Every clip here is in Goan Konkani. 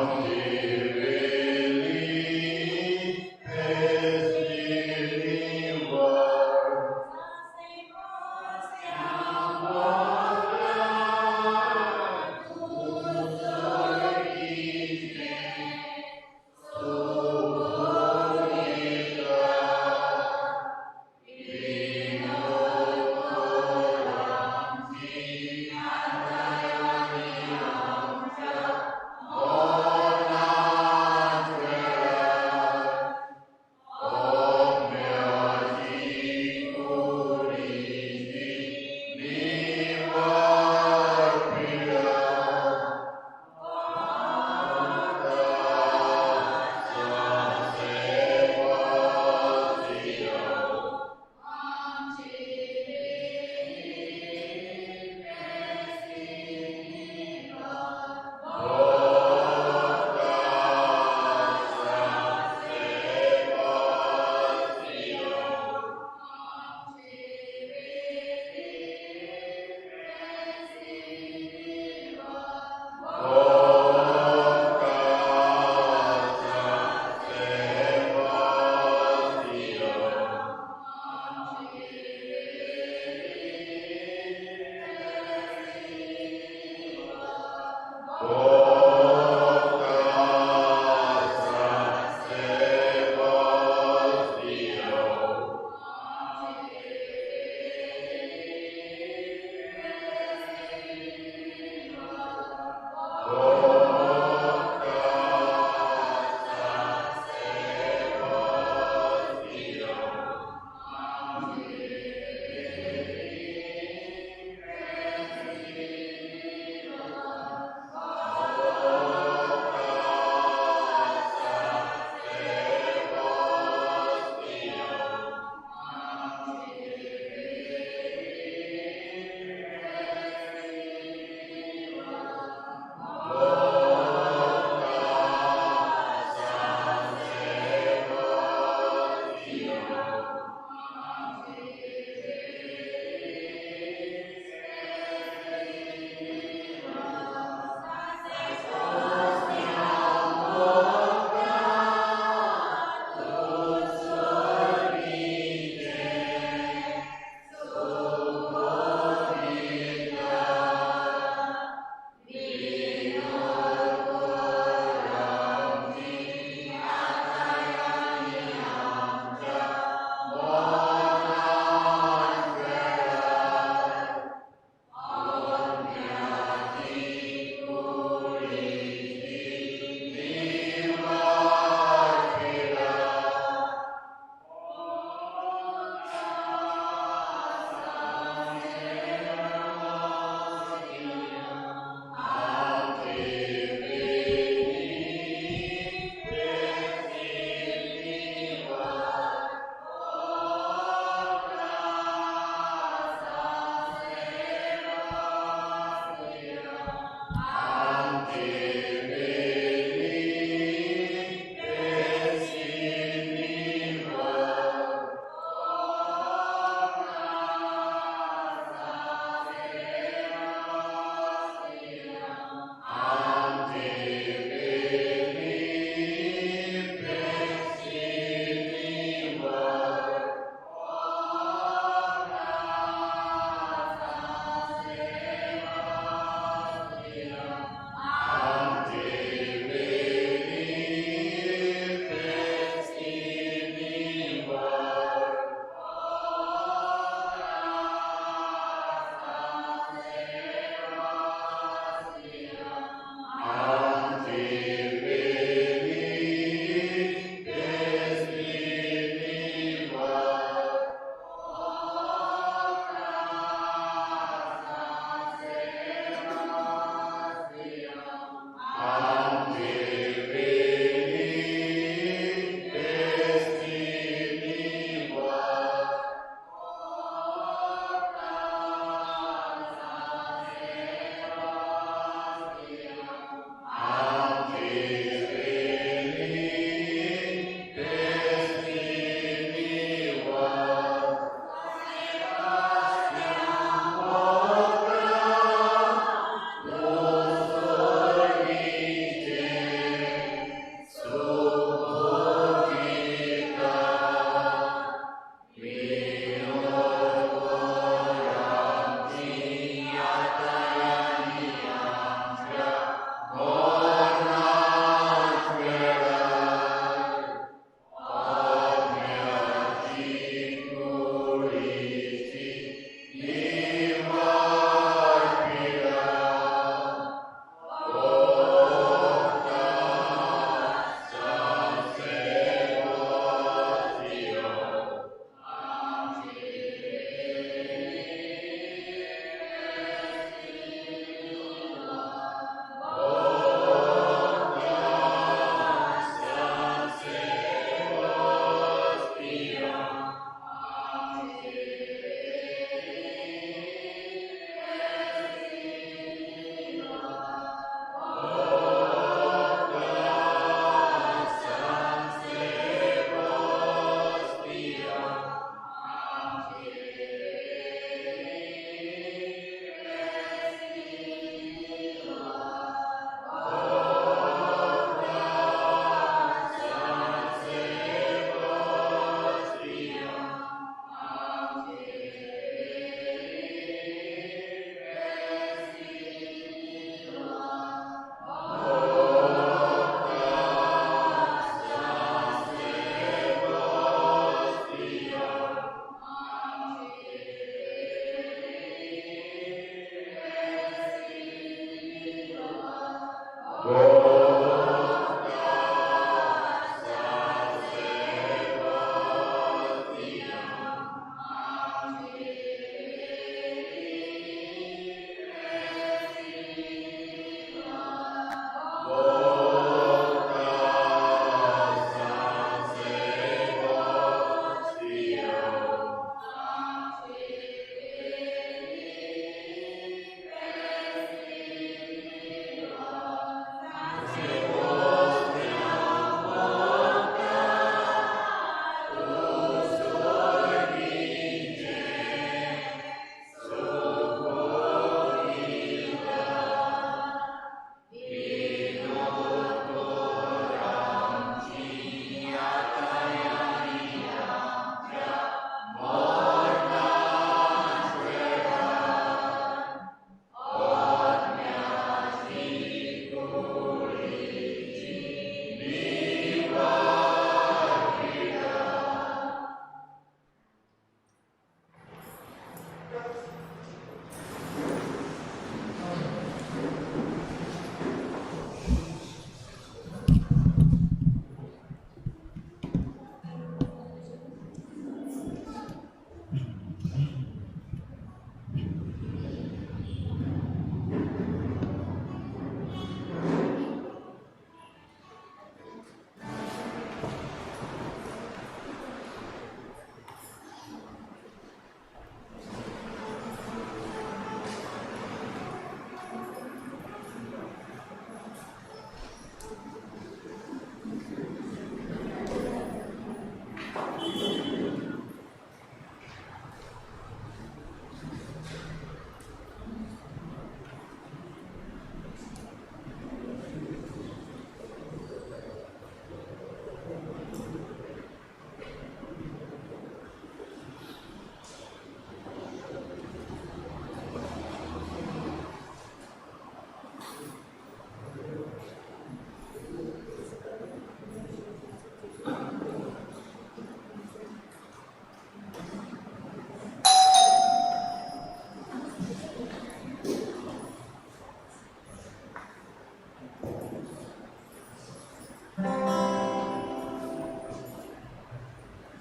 Amen.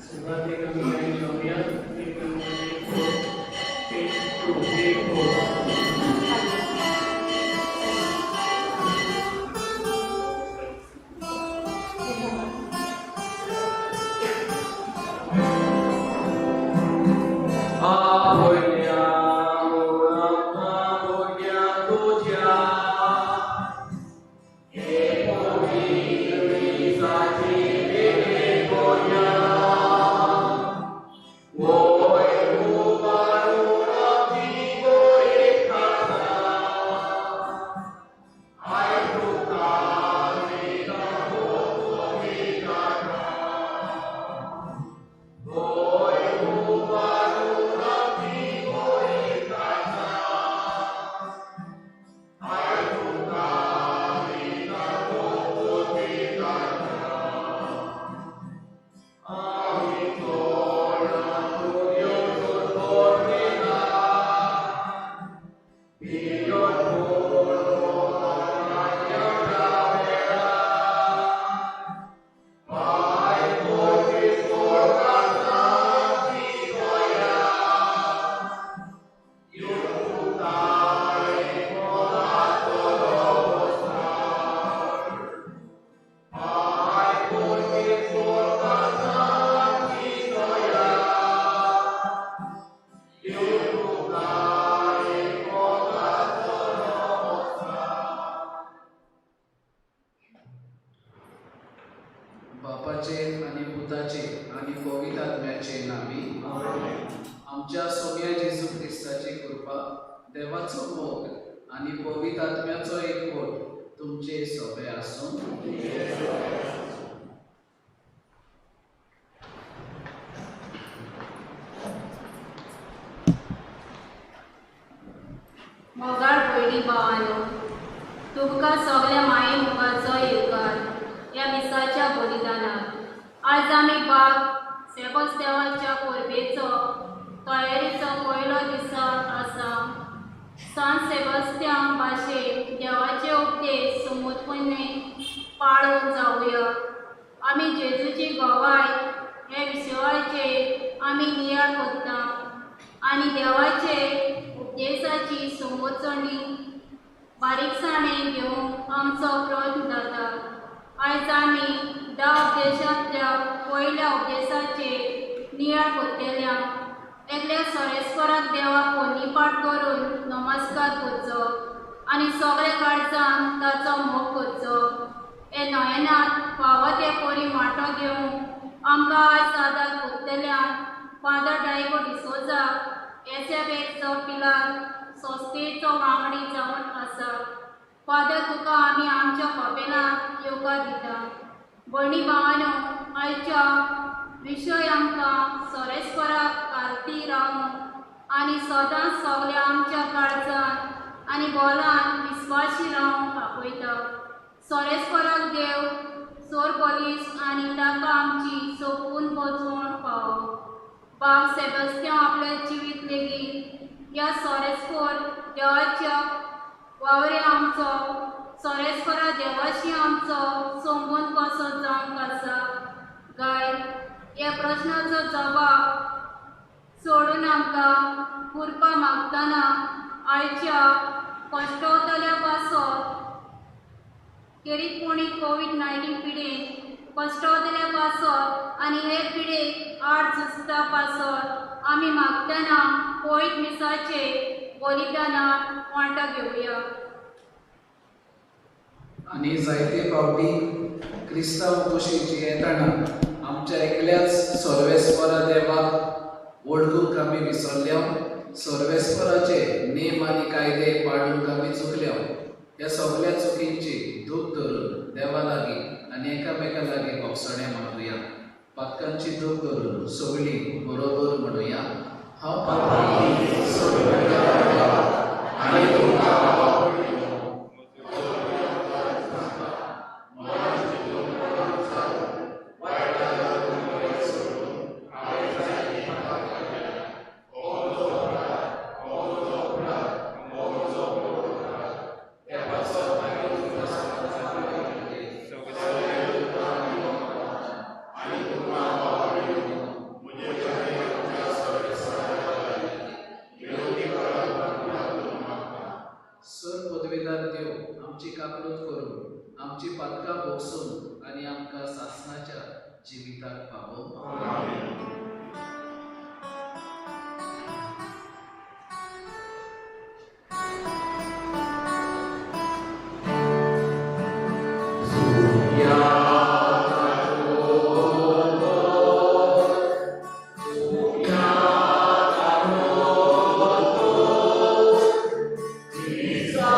सुरवातेक आमी गायन लावया. एक नंबर 8 4 8 2 8 4. आपल्या भुरग्या तुज्या एकोणिसाची कोया वयर उबारून आमची गोरी खासा आयकुता वयर उबारून आमची गोरी खासा आयकुता. आमी बापाचे आणि पुताचे आणि पवित्र आत्म्याचे नामी. आमच्या सोम्या जेजू क्रिस्ताची कृपा, देवाचो मोग आणि पवित्र आत्म्याचो एकवट तुमचे सोबे आसूं. मोगाळ भयणी भावानो, तुमकां सगळ्या माये मोगाचो येवकार ह्या मिसाच्या बलिदानाक. आज आमी बाब सेबस्त्यावाच्या परबेचो तयारीचो पयलो दिसा आसा. सांत सेबास्त्यांव भाशेन देवाचे उपदेश समजपणे पाळून जावया. आमी जेजूची गवाय हे विशयाचेर आमी नियाळ करता आनी देवाचे उपदेशाची समजणी बारीकसाणेन घेवंक आमचो प्रयत्न जाता. आयज आमी 10 उपदेशांतल्या पयल्या उपदेशाचेर नियाळ करतल्या. एकल्या सोरेस्वराक देवाक पोनीपाठ करून नमस्कार करचो आनी सगळे काळजान ताचो मोग करचो. हे नयनात फावो ते परी वांटो घेवंक आमकां आयज आदार करतल्या फादर डायगो डिसोजा एसएफएचो पिलार संस्थेचो वांगडी जावन आसा. फादर, तुका आमी आमच्या कॉपेलांत येवकार दिता. भयणी भावानो, आयच्या विशय आमकां सोरेस्वराक कार्ती रावंक आनी सदांच सगल्या आमच्या काळजान आनी बोलान विस्वाशी रावंक आपयता. सोरेस्वराक देव सोर पोलीस आनी ताका आमची सोपून पोचवण पावो. बाब सेबास्त्यांव आपल्या जिवीत लेगीत ह्या सोरेस्वर देवाच्या वावरे आमचो सोरेस्वरा देवाशी आमचो संबंद कसो जावंक आसा गाय ह्या प्रश्नाचो जबाब सोडून आमकां कृपा मागतना आयच्या कश्टवतल्या पासत खेरीतपणी कोवीड-19 पिडेन कश्टवतल्या पासत आनी हे पिडेक आड झुजता पासत आमी मागतना पवित्र मिसाचे बलिदानात वांटो घेवया. आनी जायते फावटी क्रिस्तांव कशी जियेतना आमच्या एकल्याच सर्वेस्वरा देवाक वळखूंक आमी विसरल्या. सर्वेस्वराचे नेम आनी कायदे पाळूंक आमी चुकल्या. ह्या सगल्या चुकींची दूख धरून देवा लागीं आनी एकामेका लागीं भोगसणें मागुया. पातकांची दूख धरून सगळीं बरोबर म्हणुया, हांव पातकी सगळ्या देवाक आनी तुमकां. सर पदवेदार देव आमची काकळूत करून आमची पातकां भोगसून आनी आमकां सासणाच्या जिविताक पावोवं. Cristo.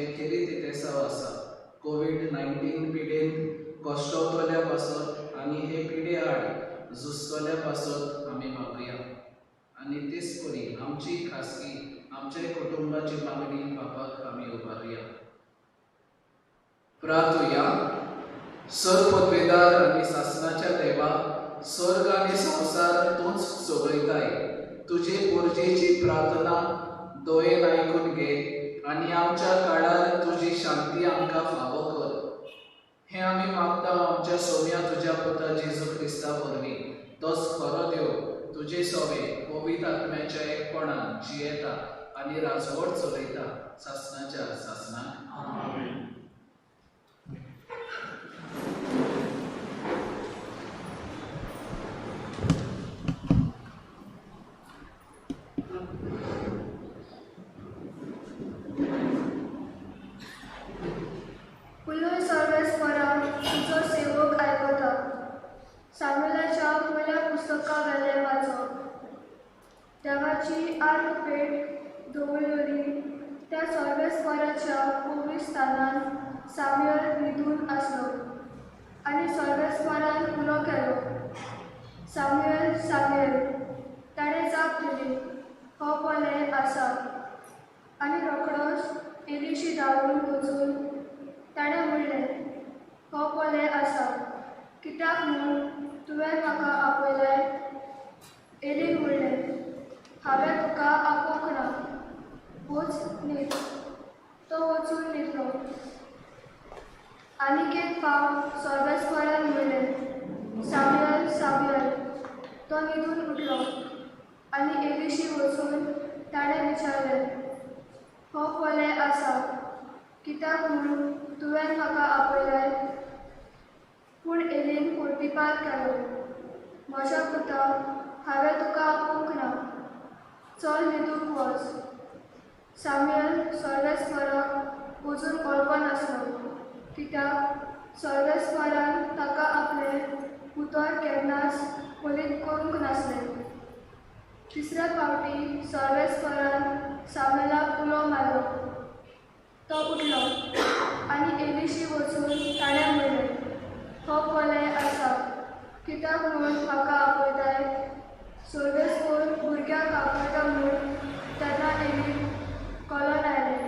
हें खेरीत इतेसांव आसा. कोवीड-19 पिडेन कश्टवतल्या पासत आनी हे पिडे आड झुजतल्या पासत आमी मागुया. आनी तेच परी आमची खासगी आमच्या कुटुंबाची मागणी बापाक आमी उबारुया. प्रार्थुया. सर पदवेदार आनी सासणाच्या देवा, स्वर्ग आनी संवसार तूंच चलयताय. तुजे पोरजेची प्रार्थना दयेन आयकून घे आनी आमच्या काळार तुजी शांती आमकां फावो कर. हें आमी मागता आमच्या सोम्या तुज्या पुता जेजू क्रिस्ता वरवीं. तोच खरो देव, तुजे सोवे पवित्र आत्म्याच्या एकपणान जियेता आनी राजवट चलयता सासणाच्या सासणाक. उलय सर्वेस्परा, तुजो सेवक आयकता. सामुएलाच्या पयल्या पुस्तका वेलें वाचप. देवाची आर्क पेट दवरलेली त्या सर्वेस्पराच्या पवित्र स्थानांत सामुएल न्हिदून आसलो आनी सर्वेस्परान उलो केलो, सामुएल, सामुएल. ताणें जाप दिली, हो पळय आसा. आनी रोखडोच एलीशी धांवून वचून ताणें म्हणलें, हो पळय आसा, कित्याक म्हूण तुवें म्हाका आपयलें? एलीन म्हणलें, हांवें तुका आपोवंक ना, वच न्हीद. तो वचून न्हिदलो. आनीक एक फावट सर्वेस्परान म्हणलें, सामुएल, सामुएल. तो न्हिदून उठलो आनी एलीशी वचून ताणें विचारलें, हो पळय आसा, कित्याक म्हूण तुवें म्हाका आपयलें? पूण एलीन प्रतिपाद केलो, म्हज्या पुता, हांवें तुका आपोवंक ना, चल न्हिदूंक वच. सामुएल सर्वेस्पराक अजून वळखनासलो, कित्याक सर्वेस्परान ताका आपलें उतर केन्नाच फलीत करूंक नासलें. तिसऱ्या फावटी सर्वेस्परान सामुएलाक उलो मारलो. तो उठलो आनी एलीशी वचून ताणें म्हणलें, हो पळय आसा, कित्याक म्हूण म्हाका आपयताय? सर्वेस्पर भुरग्याक आपयता म्हूण तेन्ना एलीक कळोन आयलें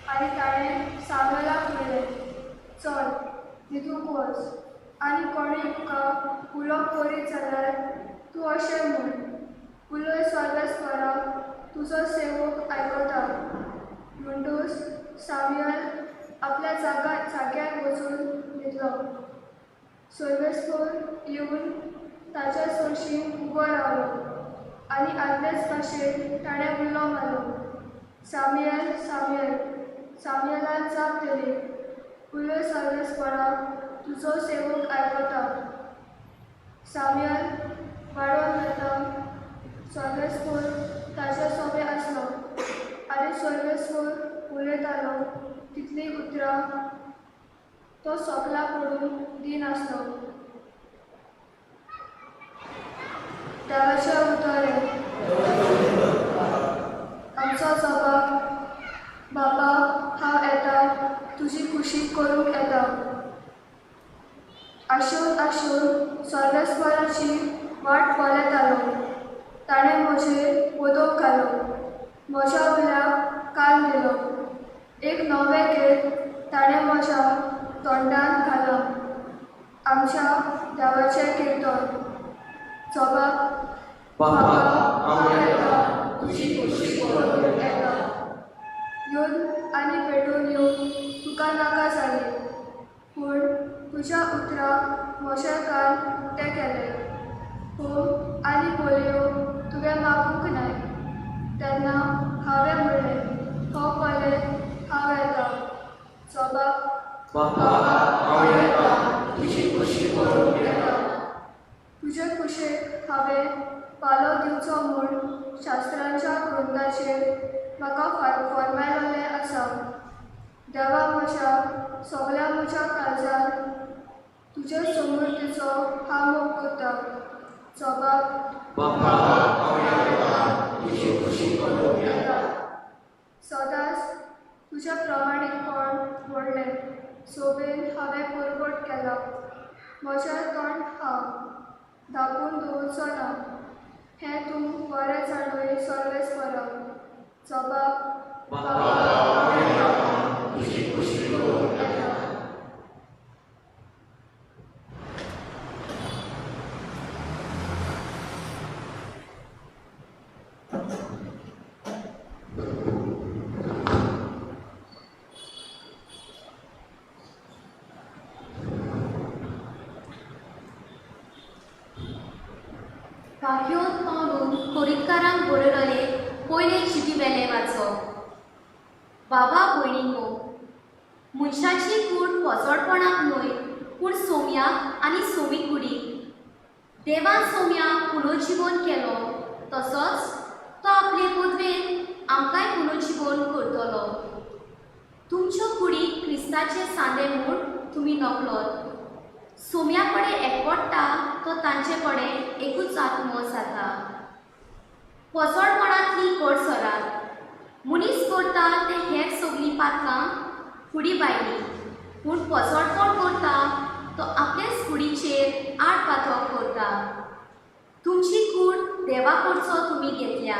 आनी ताणें सामुएलाक म्हणलें, चल न्हिदूंक वच आनी कोणूय तुका उलो करीत जाल्यार तूं अशें म्हूण, उलय सर्वेस्परा, तुजो सेवक आयकता. म्हणटूच सामुएल आपल्या जाग्यार वचून न्हिदलो. सर्वेस्पर येवन ताच्या सरशीं उबो रावलो आनी आदलेच भाशेन ताणें उलो मारलो, सामुएल, सामुएल. सामुएलान जाप दिली, उलय सर्वेस्परा, तुजो सेवक आयकता. सामुएल वाडोवन वता सर्वेस्पर ताच्या सोबे आसलो आनी सर्वेस्पर उलयतालो तितलीं उतरां तो सोकला पडून दिनासलो. देवाचें उतर हें. आमचो जबाब, बाबा, हांव येता, तुजी खुशी करूंक येता. आशेवन आशेवन सर्वेस्पराची वाट पळयतालो. ताणें म्हजेर वदोव घालो, म्हज्या उल्याक कान दिलो. एक नवें गीत ताणें म्हज्या तोंडान घालां, आमच्या देवाचें किर्तन. जबाब, बाबा, हांव येता, तुजी खुशी करूंक येता. येवन आनी पेटोवन येवन तुका नाका जाली, पूण तुज्या उतराक म्हजे कान उक्ते केले. होम आनी बोलयो तुवें मागूंक नाय. तेन्ना हांवें म्हणलें, हो पळय हांव येता. जबाब, बाबा, हांव येता, तुजी खुशी करूंक येता. तुजे खुशेक हांवें पालो दिवचो म्हूण शास्त्रांच्या ग्रंथाचेर म्हाका फॉर्मायलेलें आसा. देवा म्हज्या, सगल्या म्हज्या काळजान तुजे समृद्धीचो हांव मोग करता. जबाब, बाबा, हांव येता, तुजी खुशी करूंक येता. सदांच तुज्या प्रमाणीकपणान तोंड मोडलें, सोबेन हांवें परगट केलां. म्हजें तोंड हांव धांपून दवरचो ना, हें तूं बरें जाणूय सर्वेस्परा. जबाब बाबा करूंक येता. बाह्योत पावलून कोरितकारांक बरयलेले पयले चिटी वेले वाचप. बाबा भयणींनो, मनशाची कूड पोचडपणाक न्हय पूण सोम्याक आनी सोमी कुडीक. देवान सोम्याक पुनर्जिवन केलो तसोच तो आपले पदवेन आमकांय पुनर्जिवन करतलो. तुमच्यो कुडी क्रिस्ताचे सांदे म्हूण तुमी नकळत. सोम्या कडेन एकवटता तो तांचे कडेन एकूच आत्मो जाता. पोसडपणांतली कडसरात. मनीस करता ते हेर सगलीं पातकां कुडी भायलीं, पूण पोसडपण करता तो आपलेच कुडीचेर आड पातक करता. तुमची कूड देवा कडचो तुमी घेतल्या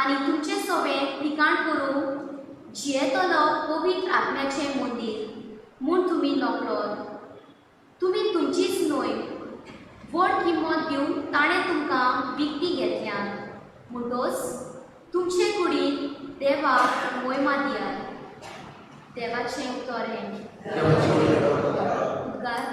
आनी तुमचें सवें ठिकाण करूंक जियेतलो पवित्र आत्म्याचें मंदीर म्हूण तुमी नकळत. तुमी तुमचीच न्हय, व्हड किंमत दिवन ताणें तुमकां विकती घेतल्यात. म्हणटोच तुमचे कुडीन देवाक मोयमा दियात. देवाचें उतर हें. उद्गार.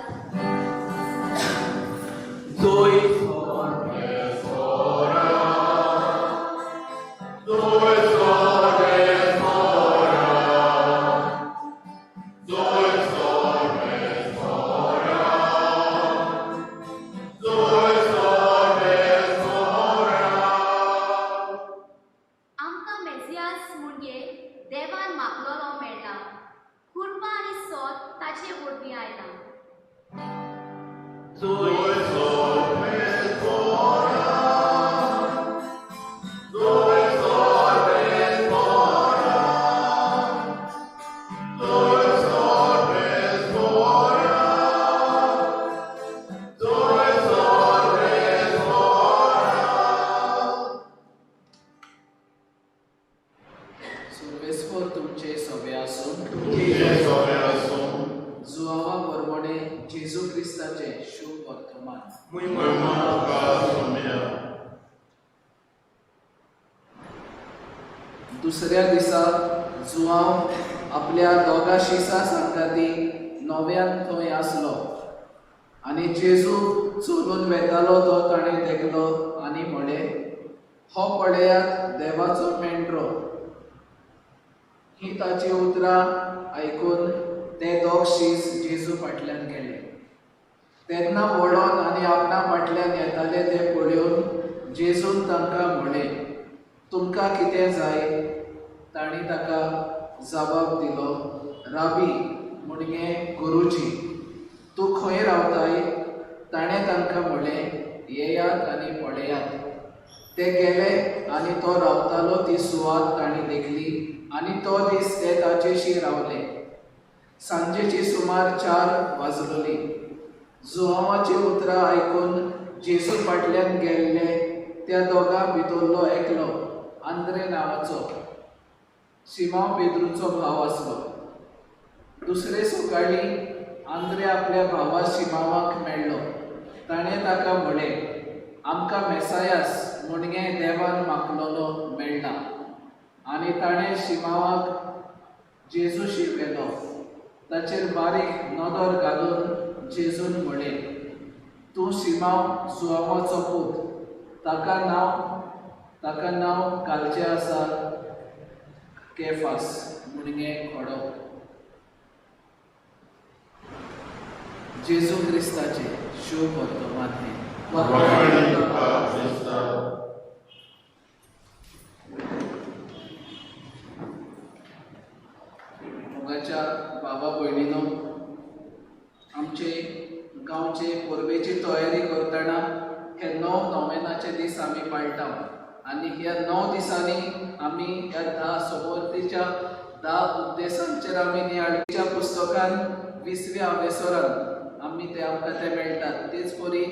आमकां मेजियास म्हणजे देवान मागलोलो मेळ्ळा. कृपा आनी सोत ताचे वरवीं आयला. सर्वेस्पर तुमचे सवे आसूं. जुआवा बरवणे जेजू क्रिस्ताचें शुभ वर्तमान. दुसऱ्या दिसा जुआंव आपल्या दोगा शिसा सांगाती नव्यान थंय आसलो आनी जेजू चलून वेतालो तो ताणें देखलो आनी म्हळें, हो पळयात देवाचो मेंढरो. ही ताची उतरां आयकून ते दोग शीस जेजू फाटल्यान गेले. तेन्ना वळोन आनी आपणा फाटल्यान येताले ते पळोवन जेजून तांकां म्हळें, तुमकां कितें जाय? तांणी ताका जबाब दिलो, राबी म्हणजे गुरुजी, तूं खंय रावताय? ताणें तांकां म्हळें, येयात आनी पळयात. ते गेले आनी तो रावतालो ती सुवात तांणी देखली आनी तो दीस ते ताचेशी रावले. सांजेची सुमार 4 वाजलोली. जुआंवाची उतरां आयकून जेजू फाटल्यान गेल्ले त्या दोगां भितरलो एकलो आंद्रे नांवाचो शिमांव पेद्रूचो भाव आसलो. दुसरे सकाळीं आंद्रे आपल्या भावा शिमांवाक मेळ्ळो. ताणें ताका म्हळें, आमकां मेसायास म्हणजे देवान मागलोलो मेळ्ळा. आनी ताणें शिमांवाक जेजूशी व्हेलो. ताचेर बारीक नदर घालून जेजून म्हळें, तूं शिमांव जुआंवाचो पूत, ताका नांव घालचें आसा केफास म्हणजे खडो. जेजू क्रिस्ताचें शुभ वर्तमान हें. मोगाच्या बाबा भयणीनो, आमचे गांवचे परबेची तयारी करतना हे 9 नोवेनाचे दीस आमी पाळटा आनी ह्या 9 दिसांनी आमी ह्या 10 सोबतीच्या धा उपदेसांचेर आमी नियाळच्या पुस्तकान 20व्या आवेसोरान आमी ते आमकां ते मेळटात. तेच परी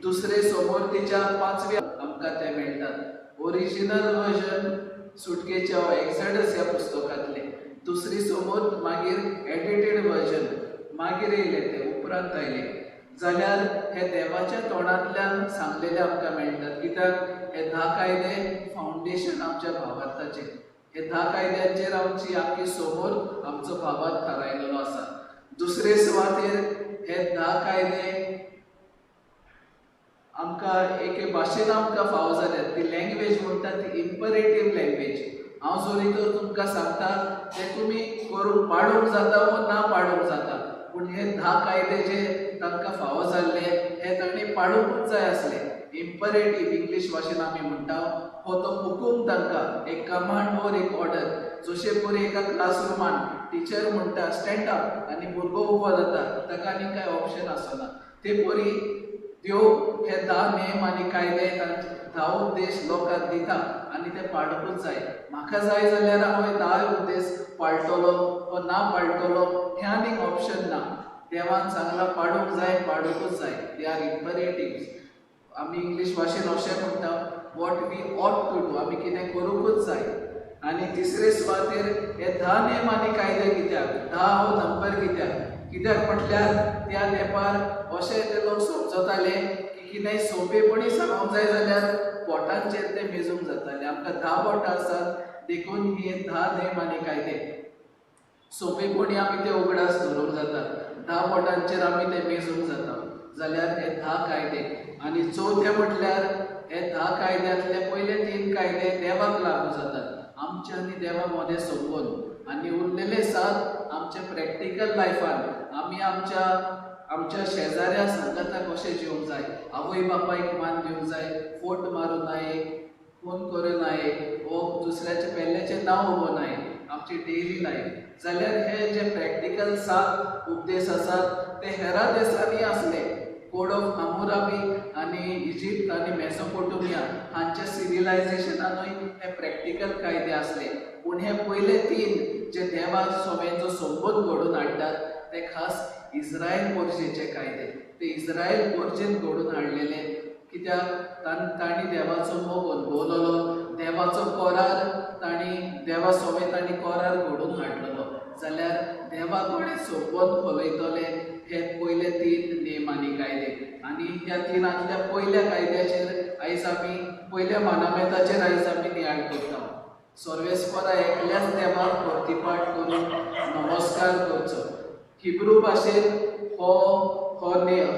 दुसरे समोरतीच्या 5व्या आमकां ते मेळटात. ओरिजिनल वर्जन सुटकेच्या एक्सडस ह्या पुस्तकांतले, दुसरी समोर मागीर एडिटेड वर्जन मागीर येयले, ते उपरांत आयले. जाल्यार हे देवाच्या तोंडांतल्यान सांगलेले आमकां मेळटात. कित्याक हे 10 कायदे फावंडेशन आमच्या भावार्थाचे. हे 10 कायद्यांचेर आमची आख्खी समोर आमचो भावार्थ थारायलेलो आसा. दुसरे सुवातेर हे 10 कायदे आमकां एके भाशेन आमकां फावो जाल्यात. ती लँग्वेज म्हणटा ती इम्परेटीव लँग्वेज. हांव जरी तर तुमकां सांगता ते तुमी करूंक पाडूंक जाता वो ना पाडूंक जाता, पूण हे 10 कायदे जे तांकां फावो जाल्ले हे तांणी पाडूंकूच जाय आसले. इम्परेटीव इंग्लीश भाशेन आमी म्हणटा हो तो हुकूम तांकां, एक कमांड ओर एक ऑर्डर. जशे परी एका क्लासरुमान टिचर म्हणटा स्टँड अप आनी भुरगो उबो जाता, ताका आनी कांय ऑप्शन आसना. ते परी देव हे 10 नेम आनी कायदे, 10 उपदेश लोकांक दिता आनी ते पाडूंकूच जाय. म्हाका जाय जाल्यार हांव हे 10 उपदेश पाळटलो वो ना पाळटलो हें आनीक ऑप्शन ना. देवान सांगलां पाडूंक जाय, पाडूंकूच जाय. They are imperatives. आमी इंग्लीश भाशेन अशें म्हणटा what we ought to do, आमी कितें करूंकूच जाय. आनी तिसरे सुवातेर हे 10 नेम आनी कायदे कित्याक, 10 हो नंबर कित्याक, कित्याक म्हटल्यार त्या तेंपार अशें ते लोक समजताले की कितेंय सोंपेपणी सांगूंक जाय जाल्यार बोटांचेर ते मेजूंक जाताले. आमकां 10 बोटां आसात देखून हे 10 नेम आनी कायदे सोंपेपणी आमी ते उगडास धरूंक जाता. 10 बोटांचेर आमी ते मेजूंक जाता. जाल्यार हे 10 कायदे. आनी चवथे म्हटल्यार हे 10 कायद्यांतले पयले 3 कायदे देवाक लागू जातात, आमच्या आनी देवा मदें संबंद. आनी उरलेले 7 आमच्या प्रॅक्टिकल लायफान आमी आमच्या आमच्या शेजाऱ्या सांगाता कशें जिवंक जाय, आवय बापायक मान दिवंक जाय, फोट मारूं नये, खून करूं नये, वो दुसऱ्याच्या पेल्याचें नांव उबो नये, आमची डेली लायफ. जाल्यार हे जे प्रॅक्टिकल 7 उपदेश आसात ते हेरा देशांनी आसले. कोड ऑफ हामुराबी आनी इजिप्त आनी मेसोपोटोमिया हांच्या सिविलायझेशनानूय हे प्रॅक्टिकल कायदे आसले. पूण हे पयले 3 जे देवा सोम्यांचो संबंद घडोवन हाडटात ते खास इस्रायल पोर्जेचे कायदे. ते इस्रायल पोर्जेन घडोवन हाडलेले. कित्याक तांणी देवाचो मोग अनुभवलेलो, देवाचो कोरार तांणी देवा सोमे तांणी कोरार घडोवन हाडलेलो. जाल्यार देवा कडेन संबंद खोलयतले हे पयले 3 नेम आनी कायदे. आनी ह्या 3ांतल्या पयल्या कायद्याचेर आयज आमी, पयल्या मानामेताचेर आयज आमी नियाळ करता. सर्वेस्परा एकल्याच देवाक प्रतिपाठ करून नमस्कार करचो. हिब्रू भाशेन हो हो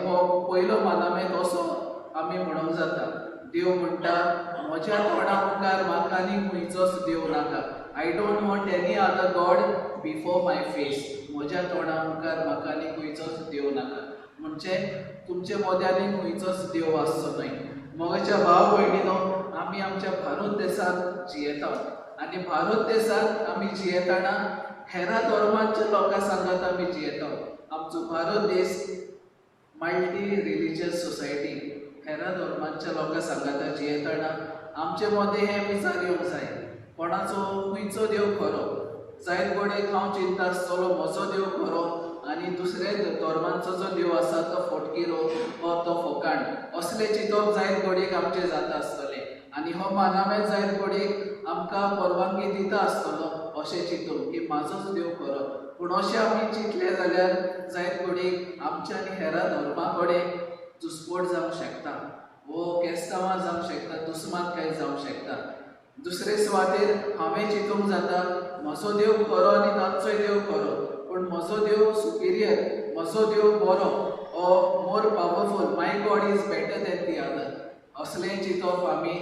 हो पयलो मानामेत असो आमी म्हणूंक जाता. देव म्हणटा म्हज्या तोंडा मुखार म्हाका आनी खंयचोच देव नाका. I don't want any other god before my face. म्हज्या तोंडा मुखार म्हाका आनी खंयचोच देव नाका. म्हणजे तुमचे मदें आनी खंयचोच देव आसचो न्हय. म्हज्या भाव भयणीनो, आमी आमच्या भारत देशांत जियेता आनी भारत देशांत आमी जियेतना हेरा धर्मांच्या लोकां सांगात आमी जियेता. आमचो भारत देश मल्टी रिलिजियस सोसायटी, हेरा धर्मांच्या लोकां सांगाता जियेतना आमचे मदें हे विचार येवंक जाय, कोणाचो खंयचो देव खरो. जायत घडयेक हांव चिंता आसतलो म्हजो देव खरो आनी दुसरे धर्मांचो जो देव आसा तो फटकिरो वो तो फोकाण, असलें चिंतप जायत घडयेक आमचें जाता आसतलें. आनी हो मानामेत जायत घडयेक आमकां परवानगी दिता आसतलो अशें चिंतून की म्हाजोच देव खरो. पूण अशें आमी चिंतलें जाल्यार जायत घडयेक आमच्या आनी हेरा धर्मा कडेन दुस्पोट जावंक शकता वो केस्तांवां जावंक शकता, दुस्मान काय जावंक शकता. दुसरे सुवातेर हांवें चिंतूंक जाता म्हजो देव खरो आनी तांचोय देव खरो, पूण म्हजो देव सुपिरियर, म्हजो देव बरो, ओ more powerful, my God is better than the other. असलें चिंतप आमी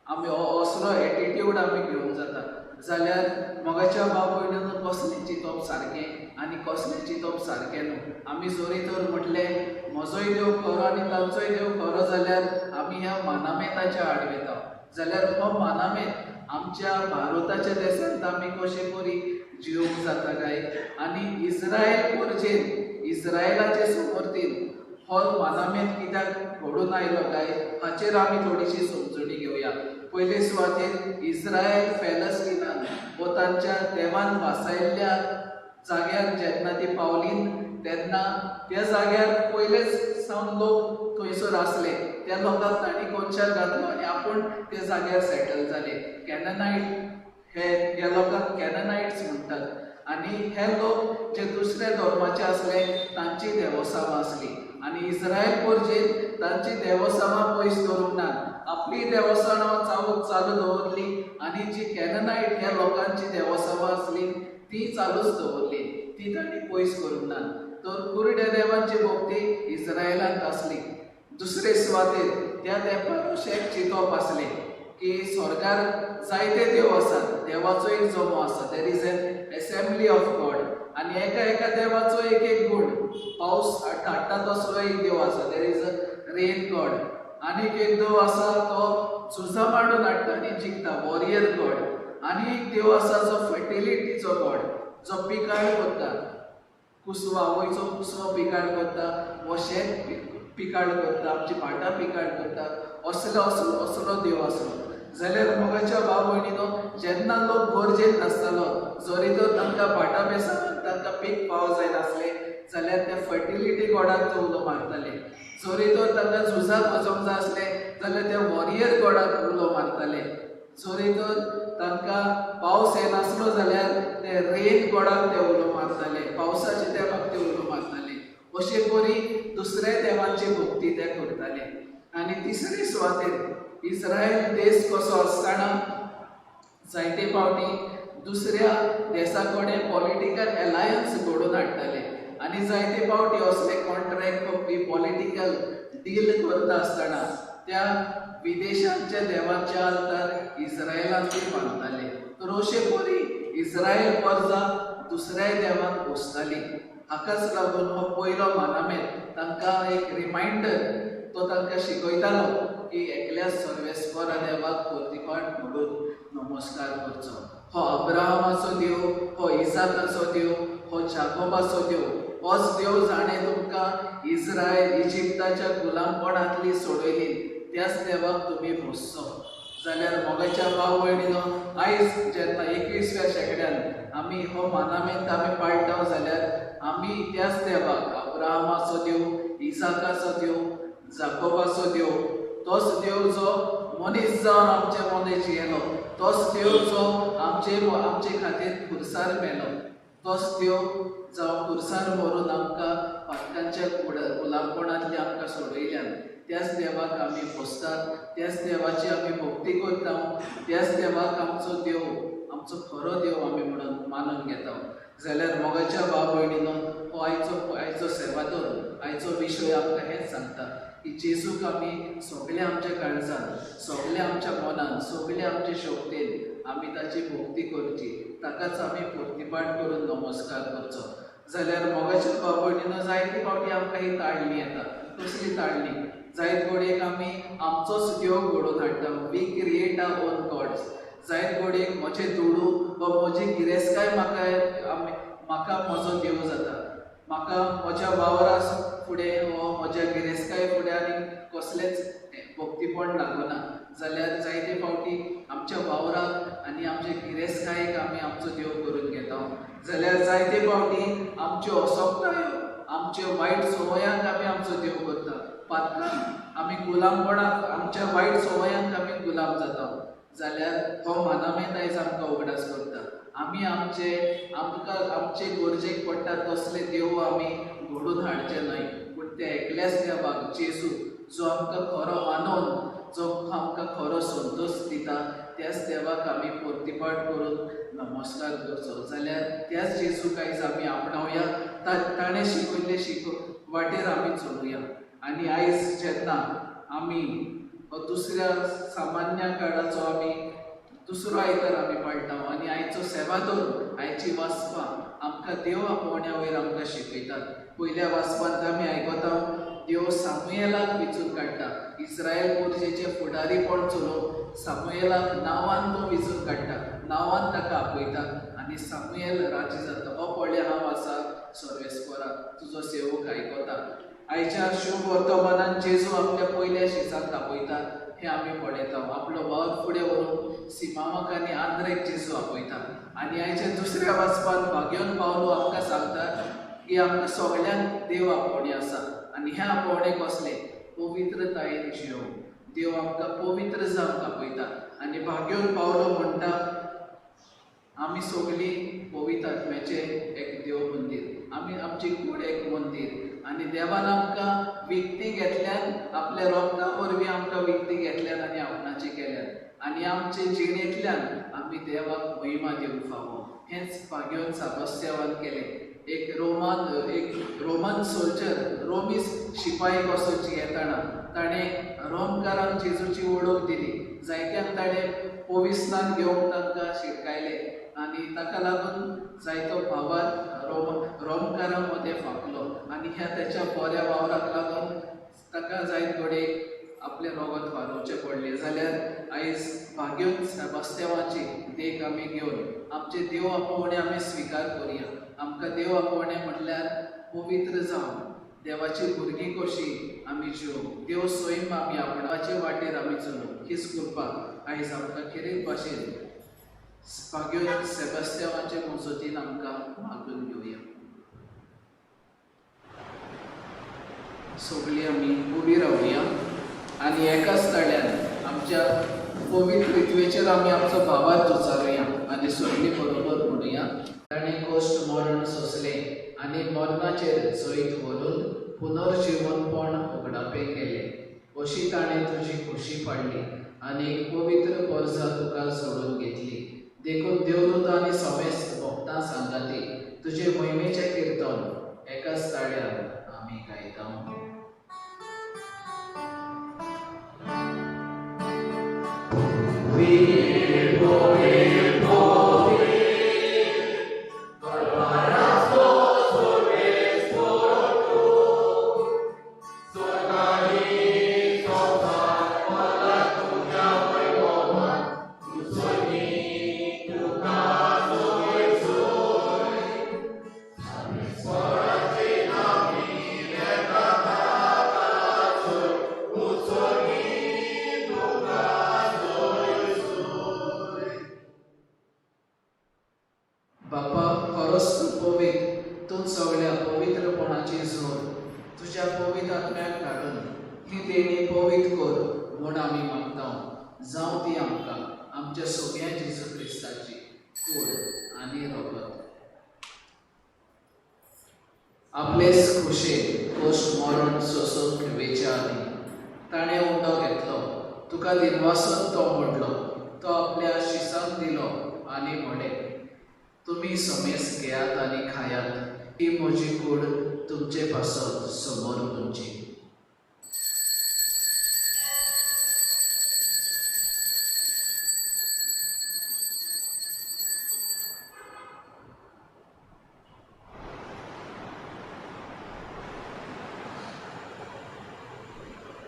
आमी असलो एटिट्यूड आमी घेवंक जाता. जाल्यार मोगाच्या भाव भयणीनो, कसलें चिंतप सारकें आनी कसलें चिंतप सारकें न्हू. आमी जरी तर म्हटलें म्हजोय देव खरो आनी तांचोय देव खरो जाल्यार आमी ह्या मानामेताच्या आड वयता. जाल्यार हो मानामेत आमच्या भारताच्या देशांत आमी कशें परी जिवंक जाता काय, आनी इस्रायल पोर्जेन इस्रायलाचे समर्थीन हो मानामेत कित्याक घडून आयलो काय हाचेर आमी थोडीशी समजणी घेवया. पयले सुवातेर इस्रायल फॅलस्टिनान वो तांच्या देवान वासायल्ल्या जाग्यार जेन्ना ती पावली तेन्ना त्या जाग्यार पयलेच सावन लोक थंयसर आसले. त्या लोकांक तांणी कोनशाक घातलो आनी आपूण त्या जाग्यार सेटल जाले. कॅननायट हे ह्या लोकांक कॅननायट्स म्हणटात आनी हे लोक जे दुसऱ्या धर्माचे आसले तांची देवसांवां आसली आनी इस्रायल पोरजेन तांची देवसांवां पयस दवरूंक ना, आपली देवसांवां चालू दवरली आनी जी कॅननायट ह्या लोकांची देवसांवां आसली ती चालूच दवरली, ती तांणी पयस करूंक ना. तर कुरड्या देवांची भक्ती इस्रायलांत आसली. दुसरे सुवातेर त्या तेंपार अशें एक चिंतप आसलें की स्वर्गार जायते देव आसात, देवाचो एक जमो आसा, there is an assembly of God आनी एका एका देवाचो एक एक गूण. पावस हाडटा तसलो एक देव आसा, there is a rain god. आनीक एक देव आसा तो झुजां मांडून हाडटा आनी जिखता, वॉरियर गॉड. आनी एक देव आसा जो फर्टिलिटीचो गॉड, जो पिकाळ करता, कुसवा आवयचो कुसवो पिकाळ करता, वो शेत पिकाळ करता, आमची भाटां पिकाळ करता, असलो असलो असलो देव आसलो. जाल्यार मोगाच्या भाव भयणीनो, जेन्ना लोक गरजेन नासतालो, जरी तर तांकां भाटां बेसां तांकां पीक फावो जायनासलें जाल्यार त्या फर्टिलिटी गॉडाक ते उलो मारताले. जरी तर तांकां झुजाक वचोंक जाय आसलें जाल्यार त्या वॉरियर गॉडाक उलो मारताले. जरी तर तांकां पावस येनासलो जाल्यार ते रेन गॉडाक ते उलो मारताले, पावसाचे देवाक ते उलो मारताले. अशे परी दुसऱ्या देवांची भक्ती ते करताले. आनी तिसरे सुवातेर इस्रायल देश कसो आसतना जायते फावटी दुसऱ्या देसा कडेन पॉलिटिकल एलायन्स घडोवन हाडटाले आनी जायते फावटी असले कॉन्ट्रॅक्ट करपी पॉलिटिकल डील करता आसतना त्या विदेशांच्या देवांच्या आल्तार इस्रायलान ती बांदताले. तर अशे परी इस्रायल परजा दुसऱ्याय देवाक पोसताली. हाकाच लागून हो पयलो मानामेत तांकां एक रिमायंडर तो तांकां शिकयतालो की एकल्या सर्वेस्परा देवाक प्रतिपाट म्हणून नमस्कार करचो. हो अब्राहमाचो देव, हो इसाकाचो देव, हो जाकोबाचो देव, होच देव जाणें तुमकां इस्रायल इजिप्ताच्या गुलामपणांतली सोडयली, त्याच देवाक तुमी भोसचो. जाल्यार मोगाच्या भाव भयणीनो, आयज जेन्ना 21व्या शेंकड्यान आमी हो मानामेंत आमी पाळटा जाल्यार आमी त्याच देवाक, अब्राहमाचो देव, इसाकाचो देव, जाकोबाचो देव, तोच देव जो मनीस जावन आमचे मदें जियेलो, तोच देव जो आमचे आमचे खातीर खुर्सार मेलो, तोच देव जावं खुर्सार मरून आमकां पातकांच्या गुलामपणांतली आमकां सोडयल्यान, त्याच देवाक आमी पोसतात, त्याच देवाची आमी भक्ती करता, त्याच देवाक आमचो देव, आमचो खरो देव आमी म्हणून मानून घेता. जाल्यार मोगाच्या भाव भयणीनो, हो आयचो आयचो सेवादोर, आयचो विशय आमकां हेंच सांगता की जेजूक आमी सगळ्या आमच्या काळजान, सगळ्या आमच्या मनान, सगळ्या आमचे शक्तेन आमी ताची भक्ती करची, ताकाच आमी प्रतिपाट करून नमस्कार करचो. जाल्यार मोगाच्या भाव भयणीनो, जायते फावटी आमकां ही ताळणी येता. कसली ताळणी? जायत घडयेक आमी आमचोच देव घडोवन हाडटा, we create our own gods. जायत घडयेक म्हजे दुडू वा म्हजी गिरेस्तकाय म्हाका म्हाका म्हजो देव जाता, म्हाका म्हज्या वावरा फुडें वा म्हज्या गिरेस्तकाय फुडें आनी कसलेंच भक्तीपण लागना. जाल्यार जायते फावटी आमच्या वावराक आनी आमचे गिरेस्तकायेक आमी आमचो देव करून घेता. जाल्यार जायते फावटी आमच्यो असक्तायो, आमच्यो वायट संवयांक आमी आमचो देव करता. पातकांक आमी गुलामपणाक, आमच्या वायट संवयांक आमी गुलाम जाता. जाल्यार हो मानामेंत आयज आमकां उगडास करता, आमी आमचे आमकां आमचे गरजेक पडटा तसले देव आमी घडोवन हाडचे न्हय, पूण त्या एकल्याच देवाक, जेजू, जो आमकां खरो आनंद, जो आमकां खरो संतोश दिता, त्याच देवाक आमी प्रतिपाट करून नमस्कार करचो. जाल्यार त्याच जेजूक आयज आमी आपणावया, ताणें शिकयल्ले वाटेर आमी चलुया. आनी आयज जेन्ना आमी दुसऱ्या सामान्य काळाचो आमी दुसरो आयतार आमी पाळटा आनी आयचो सेवादोर, आयची वाचपां आमकां देव आपोवण्या वयर आमकां शिकयतात. पयल्या वाचपांत आमी आयकता देव सामुएलाक विचून काडटा, इस्रायल पोरजेचे फुडारीपण चलोवंक सामुएलाक नांवान तो विचून काडटा, नांवान ताका आपयता आनी सामुएल राजी जाता. हो पळय हांव आसा सर्वेस्परा, तुजो सेवक आयकता. आयच्या शुभ वर्तमानान जेजू आपल्या पयल्या शिसाक आपयता, हें आमी पळयता. आपलो वावर फुडें व्हरून सिमांवाक आनी आंद्रेक जेजू आपयता. आनी आयच्या दुसऱ्या वाचपान भाग्योन पावलो आमकां सांगता की आमकां सगळ्यांक देव आपोवणें आसा. आनी हें आपोवणें कसलें? पवित्रतायेन जियोवंक. देव आमकां पवित्र जावंक आपयता. आनी भाग्योन पावलो म्हणटा आमी सगळीं पवित्र आत्म्याचें एक देव मंदीर, आमी आमची कूड एक मंदीर. आनी देवान आमकां विकती घेतल्यान, आपल्या रोगता वरवीं आमकां विकती घेतल्यान आनी आपणाची केल्यान. आनी आमचे जिणेंतल्यान आमी देवाक महिमा दिवंक फावो. हेंच भाग्योन साबस्त्यावान केलें. एक रोमन सोल्जर, रोमी शिपाई कसो जियेतना ताणें रोमकारांक जेजूची वळख दिली. जायत्यांक ताणें पविस्नान घेवंक तांकां शिटकायलें आनी ताका लागून जायतो भावार रोमकारां मदें फांकलो. आनी ह्या तेच्या बऱ्या वावराक लागून ताका जायत घडये आपलें रगत वारोवचें पडलें. जाल्यार आयज भाग्योन सेबास्त्यावाची देख आमी घेवन आमचें देव आपोवणें आमी स्विकार करुया. आमकां देव आपोवणें म्हटल्यार पवित्र जावन देवाची भुरगीं कशीं आमी जिवंक, देव सैम आमी आपणाचे वाटेर आमी चलूंक. हीच कृपा आयज आमकां खेरीत भाशेन भाग्योन सेबास्त्यावाचे मजतीन आमकां मागून घेवया. सगळीं आमी उबी रावया आनी एकाच ताळ्यान आमच्या पवित्र पृथ्वेचेर आमी आमचो भावार्थ उचारुया आनी सगळीं बरोबर म्हणुया. ताणें कश्ट मरण सोंसलें आनी मरणाचेर जैत व्हरून पुनर्जिवनपण उगडापें केलें. अशी ताणें तुजी खोशी पाडली आनी पवित्र पोरसां तुका सोडून घेतली. देखून देवदूत आनी समेस्त भक्तां सांगाती तुजे मोहिमेचें किर्तन एकाच ताळ्यान आमी गायता. बापा, खरोच तूं पवित्र, तूं सगळ्या पवित्रपणाची जोड तुज्या पवित्र आत्म्याक धाडून ही देणी पवित्र कर म्हूण आमी मागता. जावं ती आमकां आमच्या सोम्या जेजू क्रिस्ताची कूड आनी रगत. आपलेच खोशेन खोश मरण सोंसूंक वेच्या आदीं ताणें उंडो घेतलो, तुका दिनवासून तो मोडलो, तो आपल्या शिसांक दिलो आनी म्हणलें, तुमी समेस घेयात आनी खायात, ही म्हजी कूड तुमचे पासत समोर म्हणची.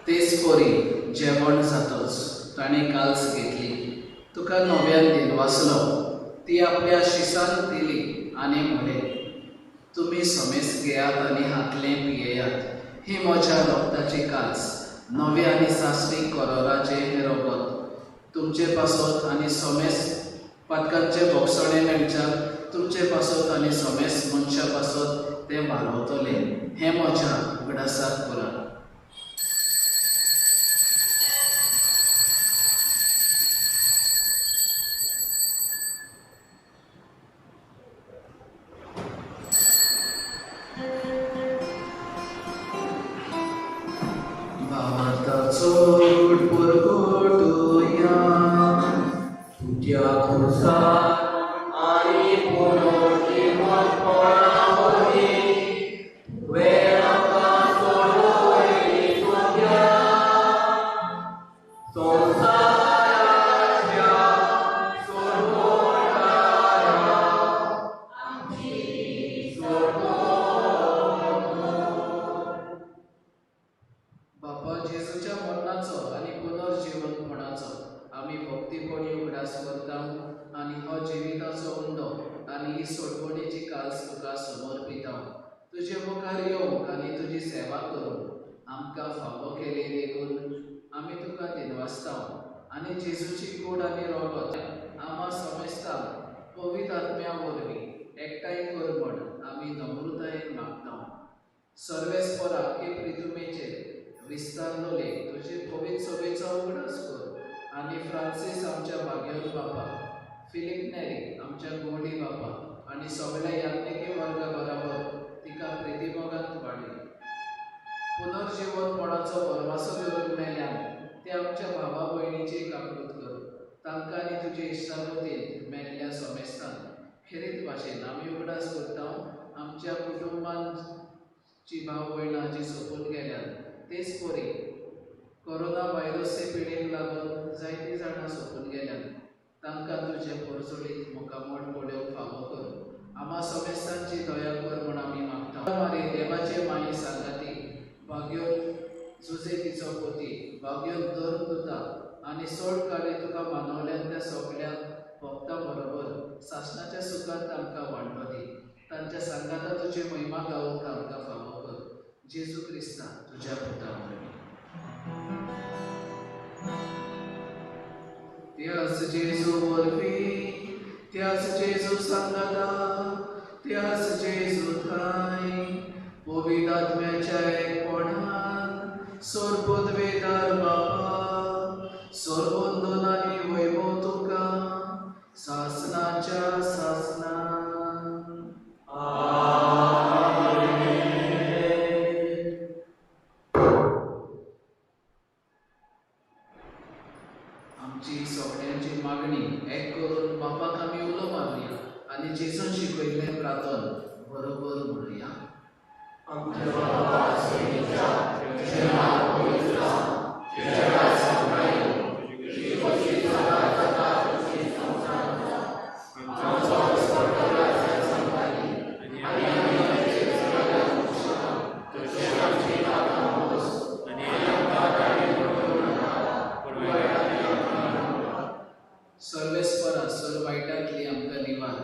तेच परी जेवण जातच ताणें काल्स घेतली, तुका नव्यान दिनवासलो, ती आपल्या शिसान दिली आनी म्हणलें, तुमी समेस घेयात आनी हातलें पियेयात, ही म्हज्या रगताची काल्स, नव्या आनी सासवीक करोराचें हें रगत तुमचे पासत आनी समेस पातकांचे भोगसणे मेळच्याक तुमचे पासत आनी समेस मनशा पासत तें वालोवतलें. हें म्हज्या उगडासाक करात. बापा, जेजूच्या मरणाचो आनी पुनर्जिवनपणाचो आमी भक्तीपणी उगडास करता आनी हो जिविताचो उंडो आनी ही सोडवणेची काल्स तुका समर्पिता. तुजे मुखार येवंक आनी तुजी सेवा करूंक आमकां फावो केली देखून आमी तुका दिनवासता आनी जेजूची कूड आनी रोगत आमा समेस्तांक पवित्र आत्म्या वरवीं एकठांय कर म्हण आमी नम्रतायेन मागता. सर्वेस्परा के प्रितुमेचेर विस्तारलोले तुजे पवित्र सभेचो उगडास कर आनी फ्रांसीस आमच्या भाग्यवंत बापा, फिलीप नेरी आमच्या गोंडी बापा आनी सगळ्या याज्ञिकी वर्गा बराबर तिका प्रितीमोगांत वाडय. पुनर्जिवंतपणाचो भरवासो धरून मेल्यान ते आमच्या भावा भयणीची काकूत कर. तांकां आनी तुजे इश्टागतीन मेल्ल्या समेस्तान खेरीत भाशेन आमी उगडास करता आमच्या कुटुंबांची भाव भयणां जी सोंपून गेल्यात, तेच परी कोरोना व्हायरसचे पिडेक लागून जायतीं जाणां सोंपून गेल्यात, तांकां तुजे पोरजोळीत मुखामळ पळोवंक फावो कर. आमा समेस्तांची दया कर म्हूण आमी मागता. मारी देवाचे माये सांगाती, भाग्योत जुजे तिचो पोती, भाग्योत धर्म दुता आनी सोड कार्य तुका मानवल्यान त्या सगळ्या भक्ता बरोबर सासणाच्या सुखांत तांकां वांटो दी. तांच्या सांगाता तुजी महिमा गावंक आमकां फावो कर. जेजू क्रिस्ता तुज्या पुता वरवीं. त्याच जेजू वरवीं, त्याच जेजू सांगाता, त्याच जेजू ठांय पवित्र आत्म्याच्या एकपणान सोरपदवेदार बापा, सोरबंधन आनी वैभव तुका सासनाच्या सासनान. आमची सगळ्यांची मागणी एक करून बापाक आमी उलो मारुया आनी जेजून शिकयल्लें प्रार्थन बरोबर म्हणुया. आमच्या बापा स्वर्गीच्या, तुजें नांव पवित्र जावं, तुजें राज्य संवसारांत येवं, तुजी मर्जी स्वर्गांत जाता तशी संवसारांत जावं. आमचो दिसपट्टो आयज आमकां दी, आनी आमी आमचे अपराधी क्षमा, तशी आमची पापां मोस, आनी आमकां काडून उडोवं नाका, पूण वायटांतल्यान आमकां वाटाय. सर्वेस्परा सर वायटांतली आमकां निवार,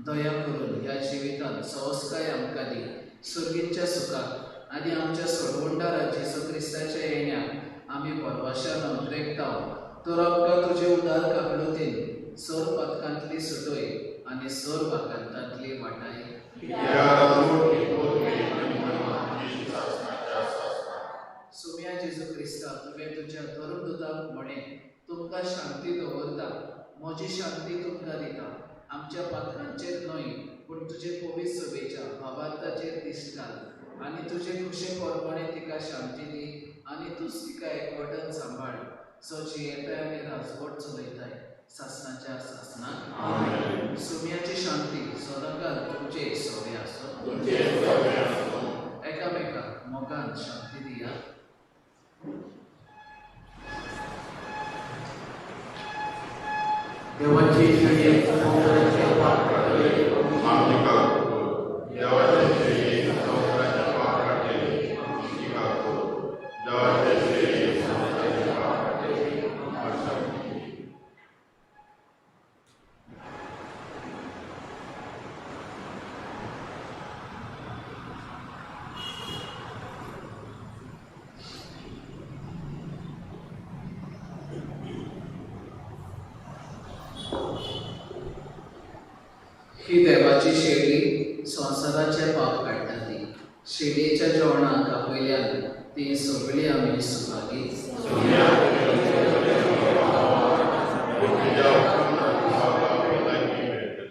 दया करून ह्या जिवितांत सवस्काय आमकां दी. सुर्गींच्या सुखाक आनी आमच्या सोडवणदारा जेजू क्रिस्ताच्या येण्याक आमी भरवशान अंतरेकता. तर आमकां तुजे उदार काकळुतीन सोर पथकांतली सुटय आनी सोर वाकांतांतली वाटाय. सोम्या जेजू क्रिस्ता, तुवें तुज्या धर्मदूताक म्हणें, तुमकां शांती दवरता, म्हजी शांती तुमकां दिता. आमच्या पात्रांचेर न्हय पूण तुजे पवित्र सभेच्या भावार्थाचेर दिश्ट घाल आनी तुजे खुशे प्रमाणे तिका शांती दी आनी तूंच तिका एकवटान सांबाळ, जो जियेताय आनी राजवट चलयताय सासनाच्या सासनाक. सुम्याची शांती सदांकाल तुमचे सवे आसो. एकामेकाक मोगान शांती दिया. देवाची शेळये संवसाराचे पाप काडटले, आमची काकूत कर. देवाचे शेळये संवसाराचे पाप काडटले, आमची काकूत कर. देवाचे शेळये संवसाराचे पाप काडटले, आमकां शांती दी. ही देवाची शेळी संवसाराचे पाप काडटा ती शेळयेच्या जेवणाक आपयल्यान ती सगळी आमी सुभागी. तुज्या उपरांत म्हाका भलायकी मेळटली.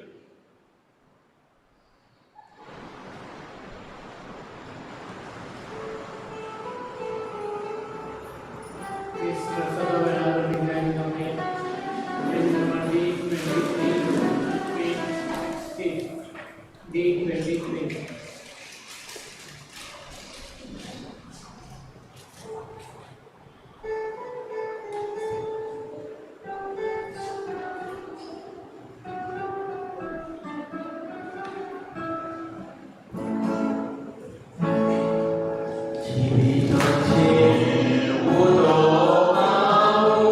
D23, D23. जिविताचो उडो मारू,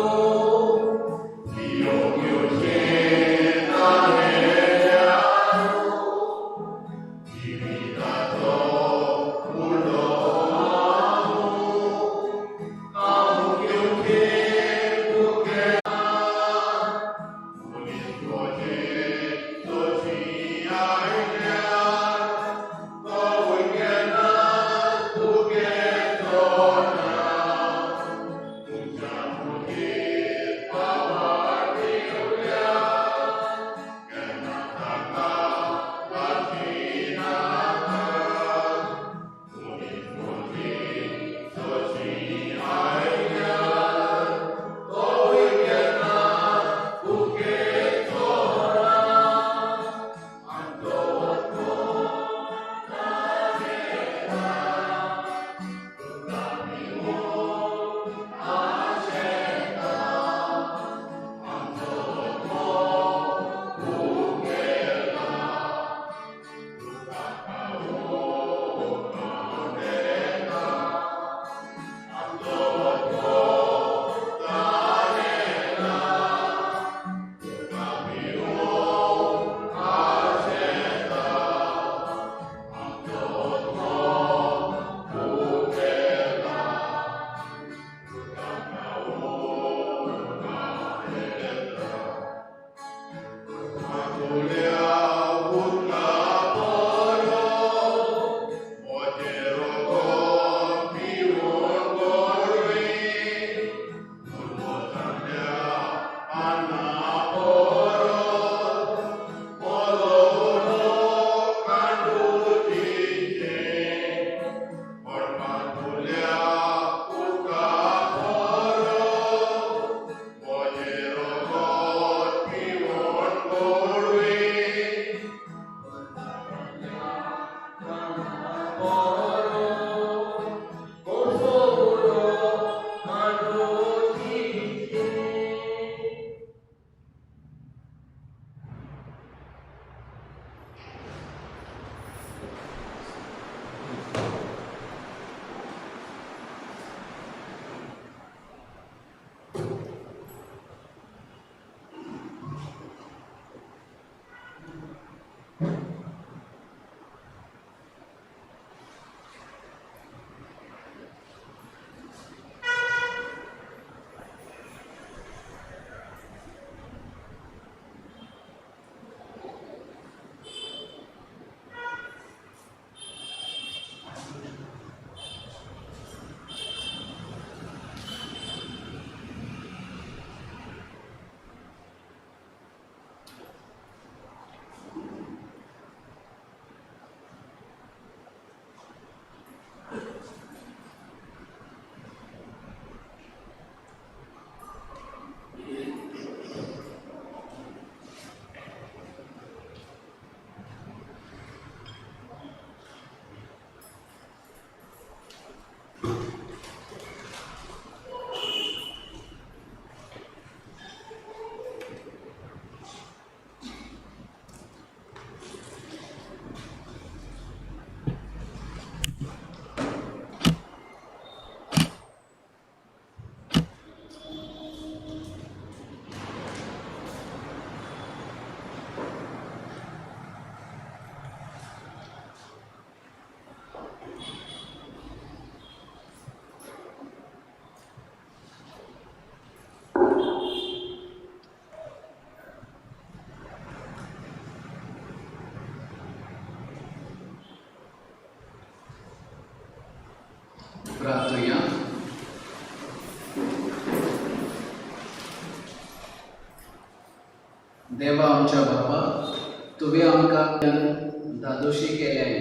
प्रार्थुया. देवा आमच्या बापा, तुवें आमकां धादोशी केल्याय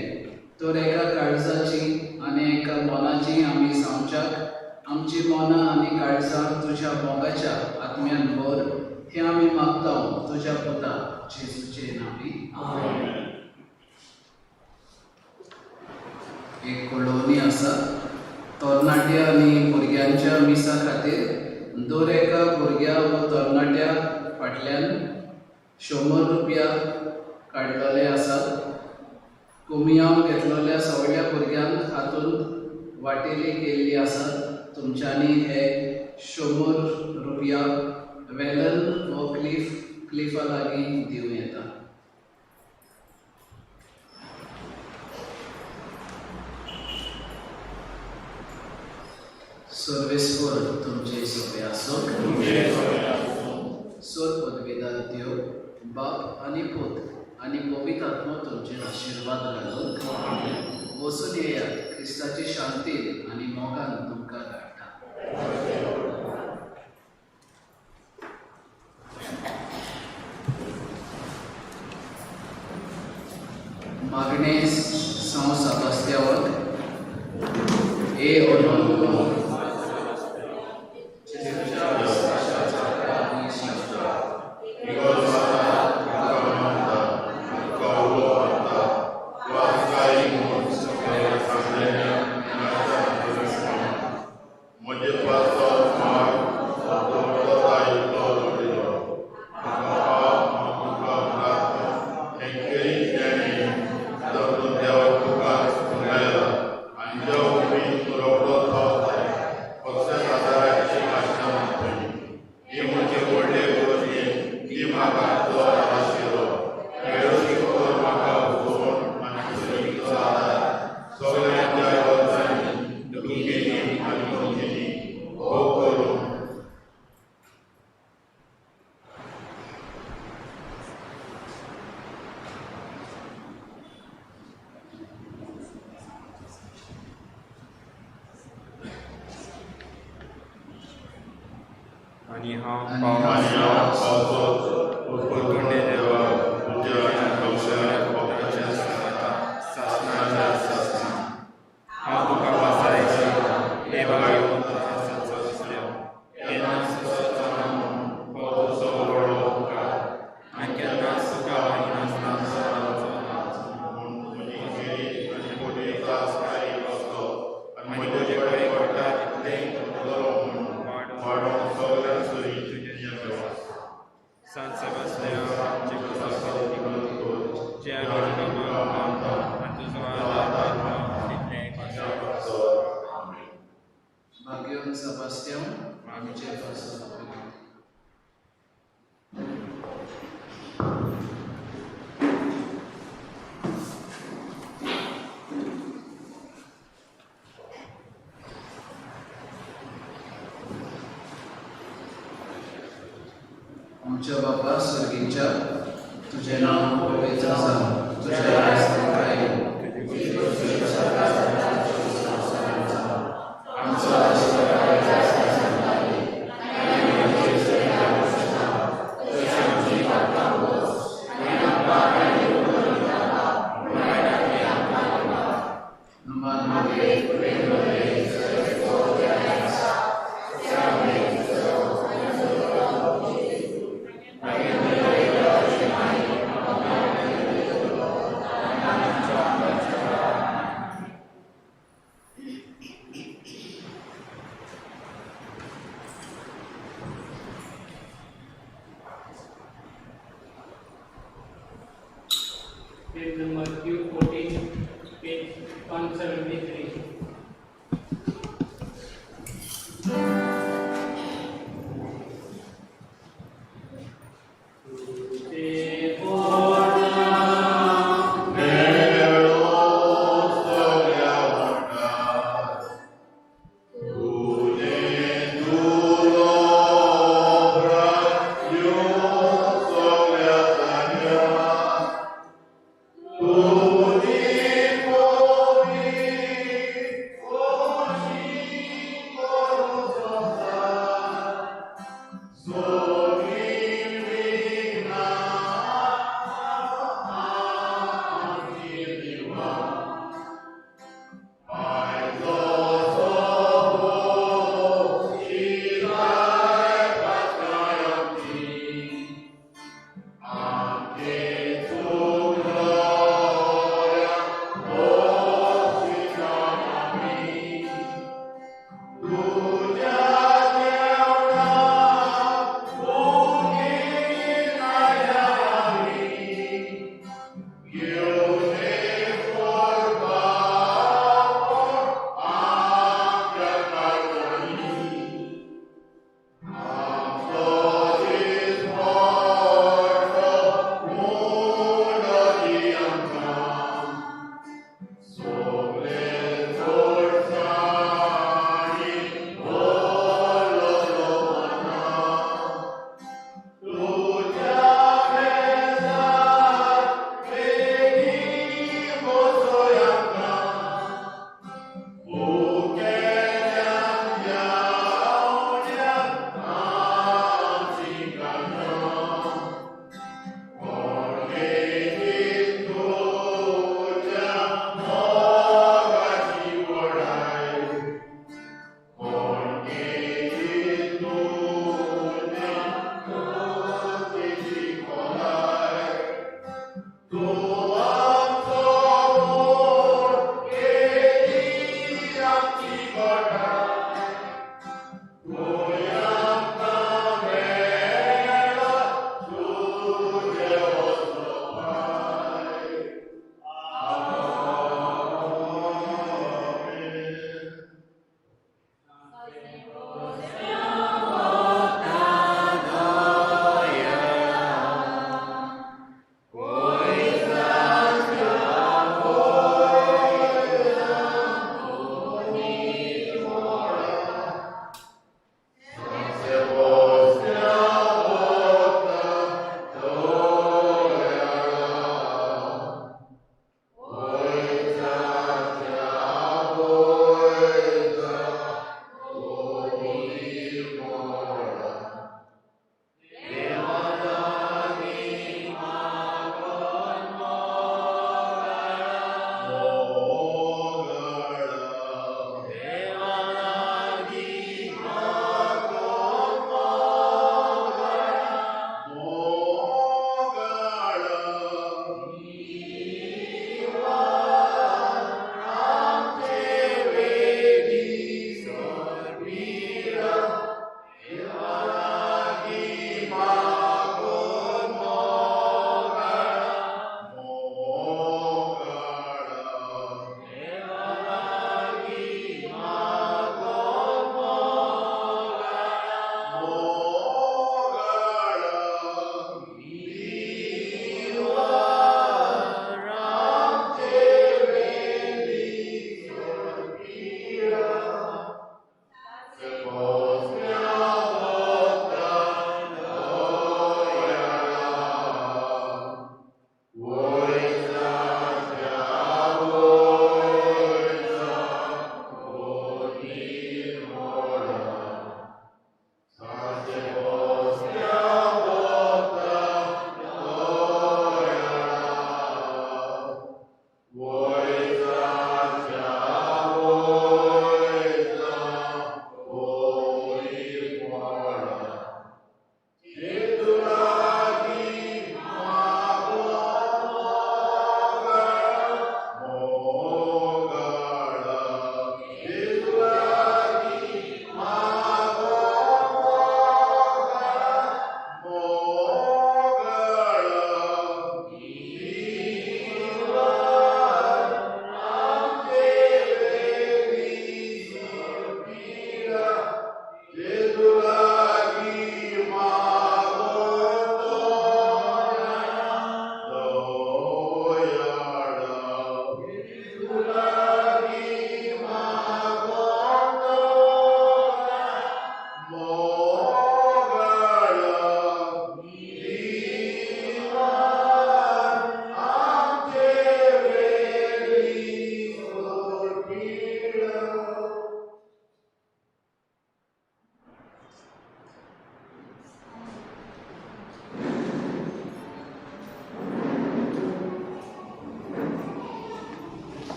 तर एका काळजाची आनी एका मनाची आमी जावच्याक आमची मनां आनी काळजां तुज्या मोगाच्या आत्म्यान भर हें आमी मागता तुज्या पुता जेजूचे नांवी. एक कळोवणी आसा. तरणाट्या आनी भुरग्यांच्या मिसा खातीर दर एका भुरग्या व तरणाट्या फाटल्यान 100 रुपया काडलेले आसात. कुमियांव घेतलेल्या सगळ्या भुरग्यांक हातूंत वाटेली केल्ली आसात. तुमच्यांनी हे 100 रुपया वेलन व क्लिफा लागीं दिवं येता. सर्वेस्पर तुमचे सोपे आसो. सोर पदवेदार देव बाप आनी पूत आनी पवित्र आत्मो तुमचेर आशिर्वाद घालून वचून येयात. क्रिस्ताची शांती आनी मोगान तुमकां धाडटा. मागणे सांव साबास्त्यावक ए ओनो आनी हांव पावसो पुर्तुणे देवा तुज्या सासणाच्या सासणा हांव तुका पासायची हे आनी केन्ना सुखा वाहिनासतना. भाग्यवंत सेबास्त्यांव, आमचे पासत विनंती. आमच्या बापा सर्गीच्या, तुझें नांव पवित्र जावं, तुजें राज तुमकां येवं, नमान मागीर. Page number Q14, page 173.